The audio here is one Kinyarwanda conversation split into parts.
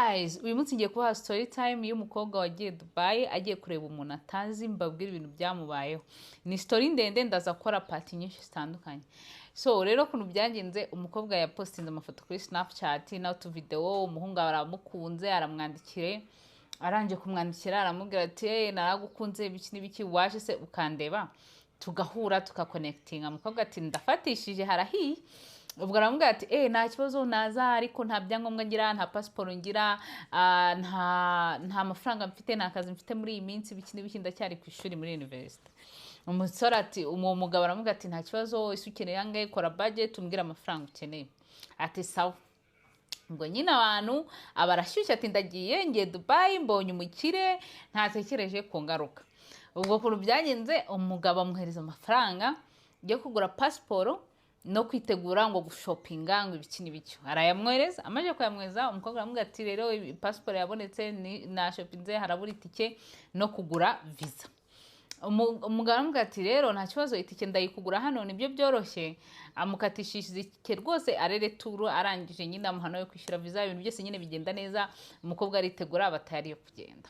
Guys, uyu munsi ngiye kubaha story time y'umukobwa wagiye Dubai agiye kureba umuntu atazi, mbabwira ibintu byamubayeho. Ni story ndende, ndaza gukora part nyinshi zitandukanye. So rero ukuntu byagenze, umukobwa yapostinze amafoto kuri Snapchat n'utuvideo, umuhungu aramukunze, aramwandikire. Arangije kumwandikira aramubwira ati: "Hey, naragukunze, ibiki n'ibiki, waje se ukandeba tugahura tukaconnectinga?" Umukobwa ati: "Ndafatishije, harahiye." Ubwo aramubwira ati: "Eh, nta kibazo, naza, ariko nta byangombwa ngira, nta pasiporo ngira, nta mafaranga mfite, nta kazi mfite muri iyi minsi, ibiki n'ibiki, ndacyari ku ishuri muri university." Umusore ati, uwo mugabo aramubwira ati: "Nta kibazo, ese ukeneye angahe? Kora budget umbwire amafaranga ukeneye." Ati: "Sawa." Ubwo nyine abantu aba arashyushye, ati: "Ndagiye, ngiye Dubai, mbonye umukire," ntatekereje ku ngaruka. Ubwo ukuntu byagenze, umugabo amuhereza amafaranga yo kugura pasiporo no kwitegura ngo gushoppinga, ngo ibiki n'ibiki, arayamwohereza. Amaze kuyamwohereza, umukobwa aramubwira ati: "Rero pasiporo yabonetse, nashoppinze, harabura itike no kugura visa." Umugabo aramubwira ati: "Rero nta kibazo, itike ndayikugura hano, nibyo byoroshye." Amukatishiriza itike rwose aller-retour. Arangije nyine amuha no kwishyura visa, ibintu byose nyine bigenda neza, umukobwa aritegura, aba tayari yo kugenda.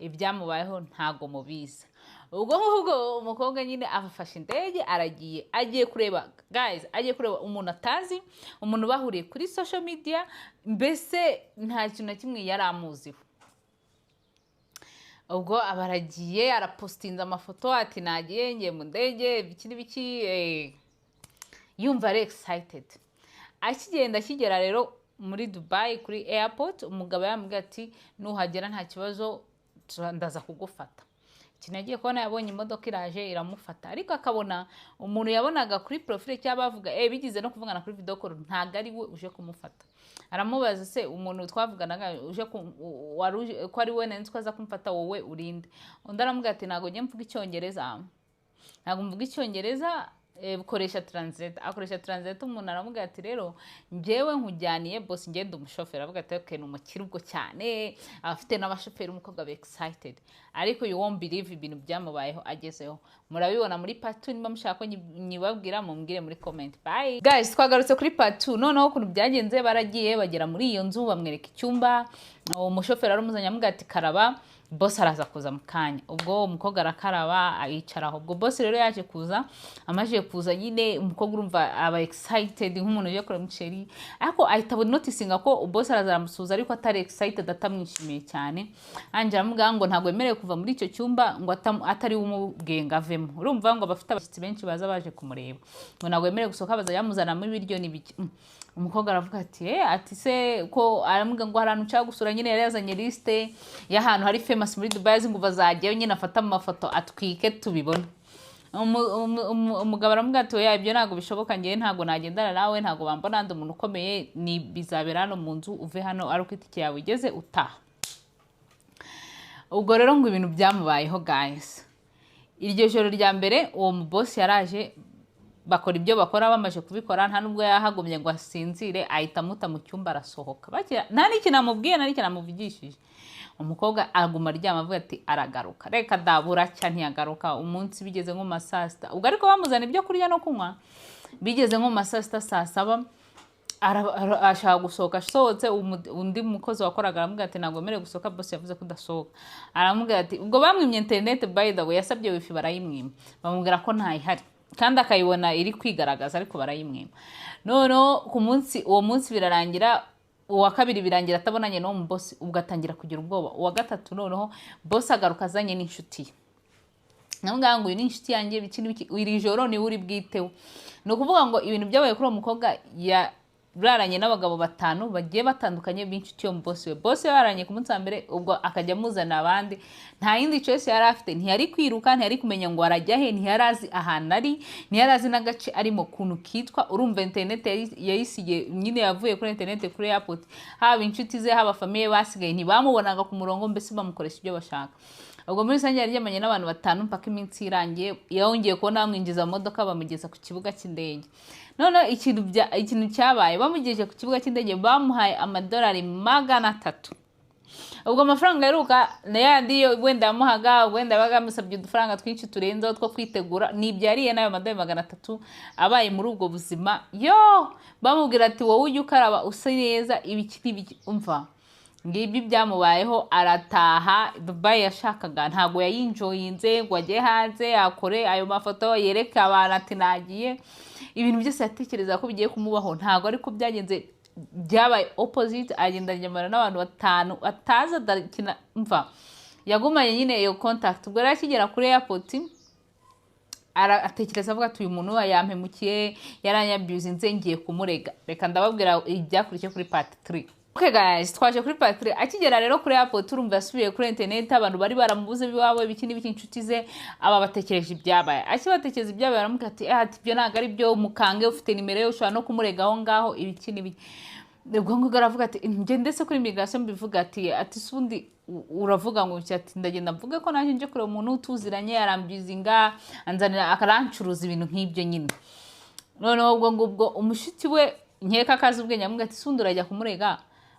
Ibyamubayeho ntago mubizi. Ubwo ngubwo umukobwa nyine afashe indege, aragiye, agiye kureba, guys, agiye kureba umuntu atazi, umuntu bahuriye kuri social media, mbese nta kintu na kimwe yari amuziho. Ubwo aba aragiye, arapostinze amafoto ati: "Nagiye, ngiye mu ndege," ibiki n'ibiki, yumva ari excited. Akigenda, akigera rero muri Dubai kuri airport, umugabo yamubwiye ati: "Nuhagera nta kibazo, ndaza kugufata." Ikintu yagiye kubona, yabonye imodoka iraje iramufata, ariko akabona umuntu yabonaga kuri profile cyangwa bavuga, bigize no kuvugana kuri video call, ntabwo ari we uje kumufata. Aramubaza: "Se umuntu twavuganaga uje wari uje ko ari we nari nzi ko aza kumfata, wowe urinde?" Undi aramubwira ati: "Ntabwo njye mvuga icyongereza, ntabwo mvuga icyongereza, koresha translator." Akoresha translator, umuntu aramubwira ati: "Rero njyewe nkujyaniye boss, ngenda umushoferi." Avuga ati: "Okay, ni umukire ubwo cyane, afite n'abashoferi." Umukobwa aba excited, ariko you won't believe ibintu byamubayeho agezeho. Murabibona muri part 2. Niba mushaka ko nyibabwira, mumbwire muri comment. Bye guys, twagarutse kuri part 2. Noneho ukuntu byagenze, baragiye bagera muri iyo nzu, bamwereka icyumba, uwo mushoferi aramuzanye, amubwira ati: "Karaba, boss araza kuza mu kanya." Ubwo umukobwa arakaraba, ayicaraho. Ubwo boss rero yaje kuza, amajije kuza nyine umukobwa urumva aba excited nk'umuntu uje kureba umuchéri, ariko ahita noticinga ko boss araza aramusuhuza ariko atari excited, atamwishimiye cyane. Anjye aramubwira ngo ntabwo wemerewe kuva muri icyo cyumba, ngo atari we umubwiye ngo avemo. Urumva ngo abafite abashyitsi benshi baza baje kumureba, ngo ntabwo wemerewe gusohoka, bazajya bamuzanamo ibiryo n'ibiki. Umukobwa aravuga ati: "Eh," ati se ko aramubwira ngo hari ahantu nshaka gusura. Nyine yari yazanye liste y'ahantu hari famous muri Dubai, azi ngo bazajyayo nyine afate amafoto atwike tubibone. Umugabo aramubwira ati: "Oya, ibyo ntabwo bishoboka, ngewe ntabwo nagendana nawe, ntabwo bambona ndi umuntu ukomeye, ni bizabera hano mu nzu, uve hano ari uko itike yawe igeze utaha." Ubwo rero ngo ibintu byamubayeho, guys, iryo joro rya mbere uwo muboss yaraje, bakora ibyo bakora. Bamaze kubikora, nta nubwo yahagumye ngo asinzire, ahita amuta mu cyumba arasohoka. Nta n'ikintu amubwiye, nta n'ikintu amuvugishije. Umukobwa aguma aryama avuga ati: "Aragaruka." Reka da, buracya ntiyagaruka. Umunsi bigeze nko mu ma saa sita, ubwo ariko bamuzana ibyo kurya no kunywa, bigeze nko mu ma saa sita, saa saba, ashaka gusohoka. Asohotse, undi mukozi wakoraga aramubwira ati: "Ntabwo wemerewe gusohoka, boss yavuze ko udasohoka." Aramubwira ati, ubwo bamwimye interineti, by the way, yasabye wifi barayimwima, bamubwira ko ntayihari kandi akayibona iri kwigaragaza, ariko barayimwima. Noneho ku munsi, uwo munsi birarangira, uwa kabiri birangira atabonanye n'uwo muboss. Ubwo atangira kugira ubwoba. Uwa gatatu noneho boss agaruka azanye n'inshuti ye, nawe ngaho ngo: "Uyu ni inshuti yanjye," biki n'ibiki, iri joro niwe uri bwiteho. Ni ukuvuga ngo ibintu byabaye kuri uwo mukobwa, yararanye n'abagabo batanu bagiye batandukanye b'inshuti yo mu boss we. Boss we yararanye ku munsi wa mbere, ubwo akajya amuzana abandi. Nta yindi choice yari afite, ntiyari kwiruka, ntiyari kumenya ngo arajya he, ntiyari azi ahantu ari, ntiyari azi n'agace arimo kuntu kitwa. Urumva interineti yayisigiye nyine, yavuye kuri interineti kuri airport. Haba inshuti ze, haba famille basigaye, ntibamubonaga ku murongo, mbese bamukoresha ibyo bashaka. Ubwo muri rusange yaryamanye n'abantu batanu mpaka iminsi irangiye. Yongeye kubona bamwinjiza mu modoka, bamugeza ku kibuga cy'indege. Noneho ikintu cyabaye, bamugejeje ku kibuga cy'indege bamuhaye amadolari 300. Ubwo amafaranga aheruka na yandi yo wenda yamuhaga, wenda yabaga yamusabye udufaranga twinshi turenzeho two kwitegura, nibyo yariye n'ayo madolari 300. Abaye muri ubwo buzima, yo bamubwira ati: "Wowe ujye ukaraba usa neza," ibiki n'ibiki. Umva, Ngibyo ibyamubayeho. Arataha. Dubai yashakaga ntabwo yayinjoyinze ngo ajye hanze akore ayo mafoto yereke abantu ati nagiye. Ibintu byose yatekereza ko bigiye kumubaho ntabwo ariko byagenze, byabaye opposite. Agenda aryamana n'abantu batanu atazi, adakina mva yagumanye nyine iyo contact. Ubwo rero akigera kuri airport atekereza avuga ati: "Uyu muntu yampemukiye, yaranyabuzinze, ngiye kumurega." Reka ndababwira ibyakurikiye kuri part 3. Okay guys, twaje kuri part 3. Akigera rero kuri airport, urumva yasubiye kuri internet, abantu bari baramubuze biwabo, ibiki n'ibiki, inshuti ze aba batekereje ibyabaye. Akibatekereza ibyabaye, aramubwira ati: "Ati ibyo ntabwo ari byo, mukange ufite nimero ye, ushobora no kumurega aho ngaho," ibiki n'ibiki. Ubwo ngubwo aravuga ati: "Njye ndetse kuri immigration mbivuga." Ati: "Se ubundi uravuga ngo iki?" Ati: "Ndagenda mvuge ko naje nje kureba umuntu tuziranye, arambizinga, anzanira, akarancuruza," ibintu nk'ibyo nyine. Noneho ubwo ngubwo umushuti we, nkeka akazi ubwenge, amubwira ati: "Se ubundi urajya kumurega,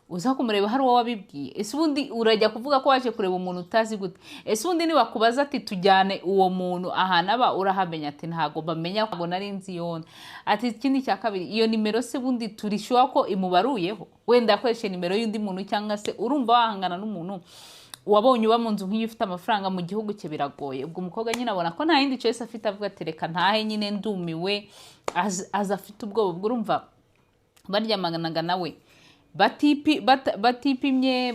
uza kumureba hari uwo wabibwiye? Ese ubundi urajya kuvuga ko waje kureba umuntu utazi gute? Ese ubundi nibakubaza ati tujyane uwo muntu ahantu aba, urahamenya?" Ati: "Ntabwo bamenya, ntabwo nari nzi yona." Ati: "Ikindi cya kabiri, iyo nimero se bundi turi sure ko imubaruyeho? Wenda yakoresheje nimero y'undi muntu, cyangwa se urumva wahangana n'umuntu wabonye uba mu nzu nk'iyo, ufite amafaranga mu gihugu cye? Biragoye." Ubwo umukobwa nyine abona ko nta yindi choice afite, avuga ati: "Reka ntahe nyine, ndumiwe." Aza afite ubwoba. Ubwo urumva baryamanaga nawe batipimye,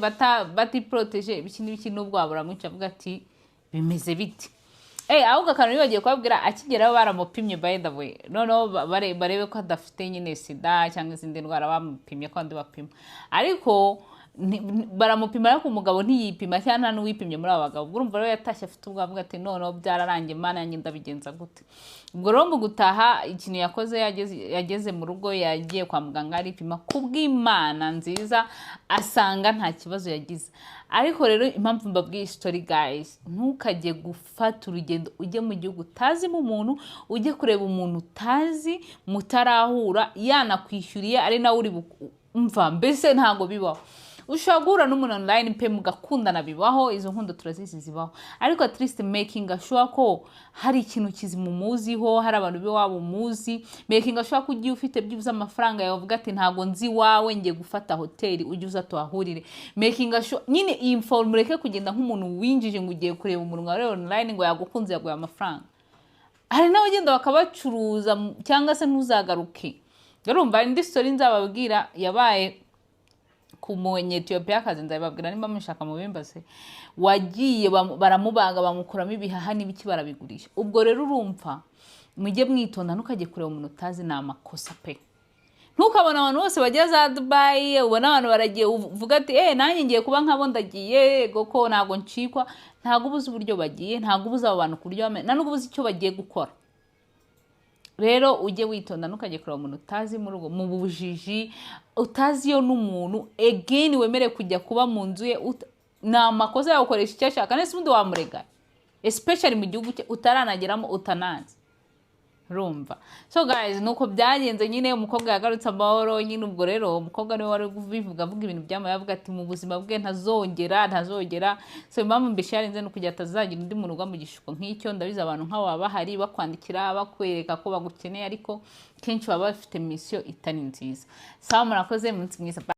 batiporoteje, ibiki n'ibiki, n'ubwo buramwica. Avuga ati: "Bimeze biti?" Ahubwo akantu bibagiye kubabwira, akigeraho baramupimye by the way. Noneho barebe ko adafite nyine sida cyangwa izindi ndwara. Bamupimye ko andi bapima, ariko baramupima, ariko umugabo ntiyipima cyangwa nta n'uwipimye muri abo bagabo. Ubwo urumva rero yatashye afite ubwoba, avuga ati: "Noneho byararangiye, Mana yanjye, ndabigenza gute?" Ubwo rero mu gutaha ikintu yakoze, yageze mu rugo, yagiye kwa muganga aripima, kubw'Imana nziza asanga nta kibazo yagize. Ariko rero impamvu mbabwiye story guys, ntukajye gufata urugendo ujye mu gihugu utazimo umuntu, ujye kureba umuntu utazi, mutarahura, yanakwishyuriye, ari nawe uri mva mbese ntabwo bibaho. Ushobora guhura n'umuntu online pe, mugakundana, bibaho, izo nkundo turazizi zibaho, ariko at least making sure ko hari ikintu kizima umuziho, hari abantu b'iwabo umuzi. Making sure ko ugiye ufite byibuze amafaranga yawe, uvuga ati: "Ntabwo nzi iwawe, ngiye gufata hoteli, ujye uza tuhahurire." Making sure nyine iyi form, ureke kugenda nk'umuntu winjije ngo ugiye kureba umuntu wawe online, ngo yagukunze, yaguye amafaranga. Hari n'abagenda bakabacuruza cyangwa se ntuzagaruke. Urumva indi story nzababwira yabaye ku Munyetiyopiyakazi, nzabibabwira nimba mushaka mubimbaze, wagiye baramubaga, bamukuramo ibihaha n'ibiki, barabigurisha. Ubwo rero urumva mujye mwitonda, ntukajye kureba umuntu utazi, ni amakosa pe. Ntukabona abantu bose bajya za Dubai, ubona abantu baragiye, uvuga ati: "Nanjye ngiye kuba nkabo, ndagiye." Yego ko ntabwo ncikwa, ntabwo uba uzi uburyo bagiye, ntabwo uba uzi abo bantu ku buryo bameze, nta nubwo uzi icyo bagiye gukora. Rero ujye witonda, ntukajye kureba umuntu utazi muri ubwo mu bujiji, utazi iyo n'umuntu again wemerewe kujya kuba mu nzu ye. Ni amakosa yagukoresha icyo ashaka, nese ubundi wamurega, especially mu gihugu cye utaranageramo, utanazi. Urumva, so guys, nuko byagenze nyine, umukobwa yagarutse amahoro nyine. Ubwo rero umukobwa niwe wari kubivuga, avuga ibintu byamubaye, avuga ati mu buzima bwe ntazongera, ntazongera. So impamvu mbisharinze ni ukugira atazagira undi muntu ugwa mu gishuko nk'icyo. Ndabizi abantu nk'abo baba bahari, bakwandikira, bakwereka ko bagukeneye, ariko kenshi baba bafite mission itari nziza. Sawa, murakoze, umunsi mwiza. Bye.